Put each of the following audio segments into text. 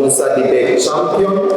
Musa Debate Champion,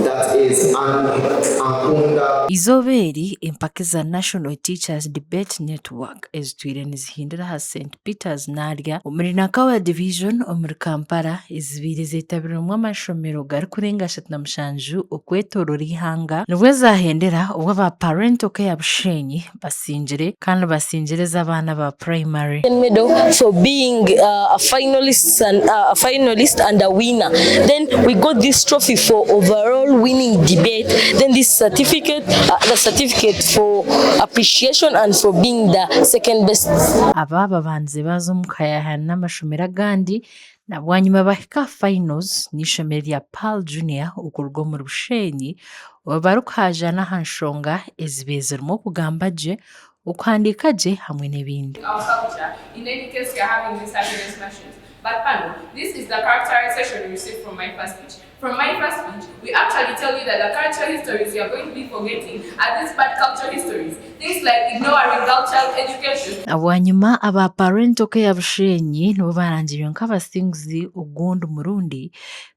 that is Anne Ankunda. Eizooba eri, empaka eza National Teachers Debate Network ezitwire nizihindira aha Saint Peters Naalya omuri Nakawa Division omuri Kampala ezibaire zetabirwemu amashomero garikurenga 37 okwetoorora eihanga nibwo zahendera obu aba Parental Care Bushenyi basingire kandi basingire ez'abaana ba purayimare. Medal for being a finalist and a finalist and a winner. Then we got this trophy for overall winning debate. Then this certificate, the certificate for appreciation and for being the second best. Aba babandize baaza omu kuhayahayana n'amashomero agandi na bwanyima bahika aha finals n'eishomero rya Pearl Junior okuruga omuri Bushenyi obu barikuhajaana aha nshonga ezibaire zirimu okugamba gye, okuhandiika gye hamwe n'ebindi. our culture in any case we are having these happiness machines but pano this is the characterization you receive from my first speech from my first speech we actually tell you that the cultural histories you are going to be forgetting are these bad cultural histories things like ignoring cultural education Na bwanyima aba Parental Care Bushenyi nibo barangiriirwe nk'abasinguzi ogundi murundi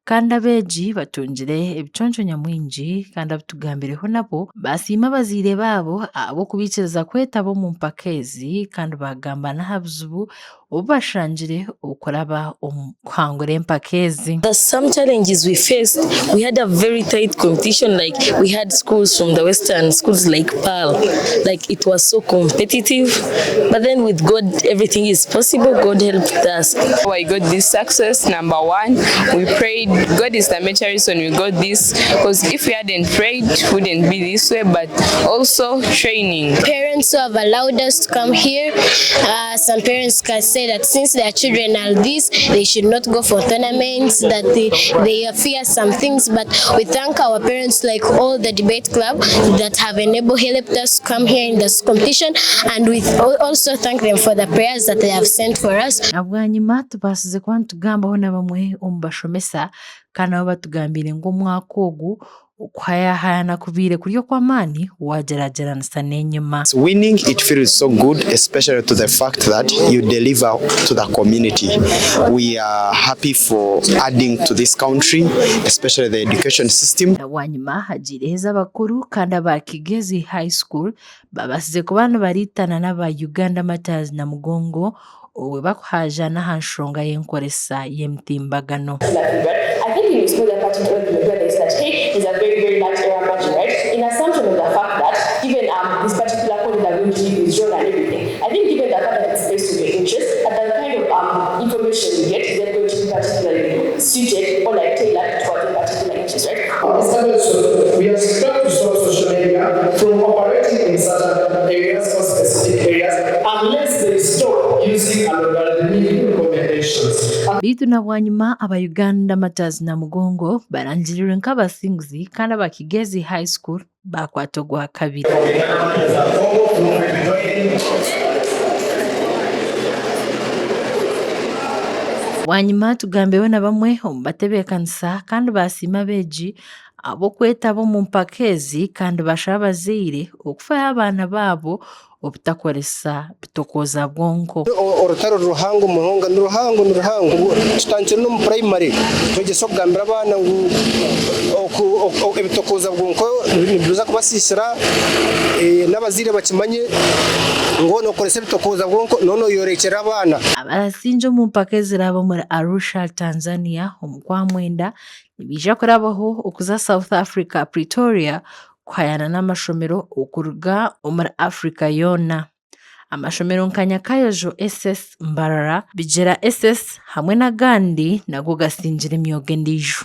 kandi abeegi batungire ebiconco nyamwingi kandi abutugambireho nabo basiima abazaire baabo ahabw'okubaikiriza kwetaba omu mpaka ezi kandi bagamba n'aha buzibu obu bashangire okuraba omu kuhangura empaka ezi. There's some challenges we faced. We had a very tight competition like we had schools from the western schools like Pearl. Like it was so competitive. But then with God everything is possible. God helped us. I got this success number one we prayed God is the major reason we got this because if we hadn't prayed wouldn't be this way but also training. Parents who have allowed us to come here. Some parents can say that since their children are this, they should not go for tournaments, that they fear some things. But we thank our parents, like all the debate club, that have enabled, helped us come here in this competition. And we also thank them for the prayers that they have sent for us. Na bwanyima tubaasize kuba nitugambaho na bamwe omu bashomesa kandi nabo batugambiire ngu omwaka ogu Okuhayahayana kubaire kuri okw'amaani waagyeragyeranisa n'enyima. Winning it feels so good especially to the fact that you deliver to the community. We are happy for adding to this country especially the education system. Na bwanyima hagiireho ez'abakuru kandi aba Kigezi High School babaasize kuba nibariitana n'aba Uganda Martyrs Namugongo obwe bakuhaajana aha nshonga y'enkoresa y'emitimbagano. Beitu na bwanyima aba Uganda Martyrs Namugongo barangirirwe nk'abasinguzi kandi aba Kigezi High School baakwata ogwakabiri. Bwanyima tugambireho na bamwe omu batebeekanisa kandi baasiima abeegi ahabw'okwetaba omu mpaka ezi kandi bashaba abazaire okufayo abaana baabo obutakoresa bitokooza bwonko. Orutaro ruhango munonga niruhango niruhango tutandikire n'omu purayimare twegyesa okugambira abaana ngu ebitokooza bwonko nibiza kubasiisira n'abazaire bakimanye ngu waaba nookoresa ebitokooza bwonko nooba nooyorekyera abaana. Abarasingye omu mpaka eziraabe omuri Arusha, Tanzania omu Kwamwenda nibaija kurabaho okuza South Africa, Pretoria kuhayana n'amashomero okuruga omuri Africa yoona. Amashomero nka Nyakayojo SS, Mbarara, Bigyera SS hamwe n'agandi nago gasingire emyoga endiijo.